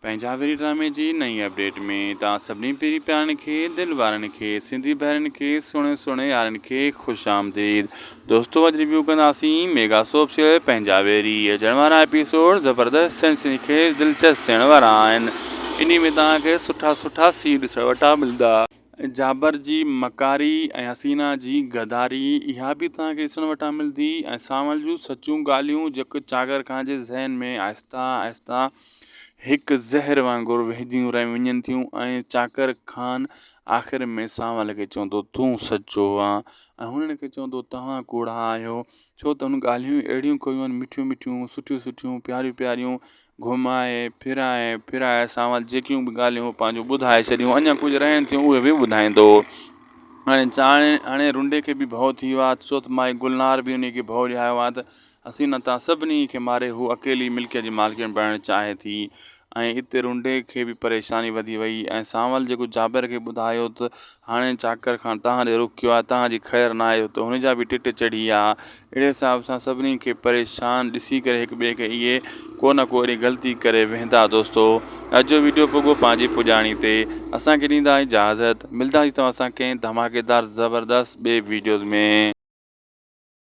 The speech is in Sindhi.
پنهنجا ويري ڊرامي جي نئين اپڊيٽ ۾ توهان سڀني پيري پيارن کي دل وارن کي سنڌي ڀائرن کي سهڻي سهڻي يارن کي خوش آمديد دوستو اڄ ريويو ڪنداسين ميگا سوپ سيريل پنهنجا ويري اچڻ وارا ايپيسوڊ زبردست سنسني خيز دلچسپ ٿيڻ وارا آهن انهي ۾ توهان کي سٺا سٺا سين ڏسڻ وٽان ملندا. جابر جي مڪاري ۽ حسينا جي غداري اها به توهان کي ڏسڻ وٽان ملندي ۽ سانول جون سچيون ڳالهيون جيڪي چاڪر خان جي ذهن ۾ آهستي آهستي هڪ زهر وانگر ويهنديون رهي وڃن ٿيون ۽ چاڪر خان آخر ۾ سانول کي چوندو تون سچو آن ۽ هنن کي چوندو توهان ڪوڙا آهيو ڇو ته هن ڳالهيون اهڙيون ڪيون آهن مٺيون مٺيون سٺيون سٺيون پياريون پياريون گهمائي ڦرائي ڦرائي سانول جيڪيون به ڳالهيون پنهنجون ٻڌائي ڇڏيون اڃا ڪجهه رهن ٿيون اهي به ٻڌائيندو هاڻي چاڻي هاڻي رنڊي کي به ڀؤ ٿي ويو آهي ڇو ته مائي گلنار به ان کي ڀؤ ڏياريو آهي ته حسينا تان سڀني کي ماري هو اڪيلي ملڪيت جي مالڪڻ بڻائڻ چاهي ٿي ۽ اتي رنڊي کي به پريشاني وڌي وئي ۽ سانول جيڪو جابر کي ٻڌايو ته هاڻي چاڪر خان تهان ڏي رخ ڪيو آهي تهان جي خير ناهي ته هن جا به ٽٽ چڙهي ويا اهڙي حساب سان سڀني کي پريشان ڏسي ڪري هڪ ٻئي کي اهي ڪو نه ڪو اهڙي غلطي ڪري ويهندا دوستو اڄ جو ويڊيو پڳو پنهنجي پڄاڻي تي اسان کي ڏيندا اجازت ملداسين توهان سان ڪنهن ڌماڪيدار زبردست ٻئي ويڊيوز ۾.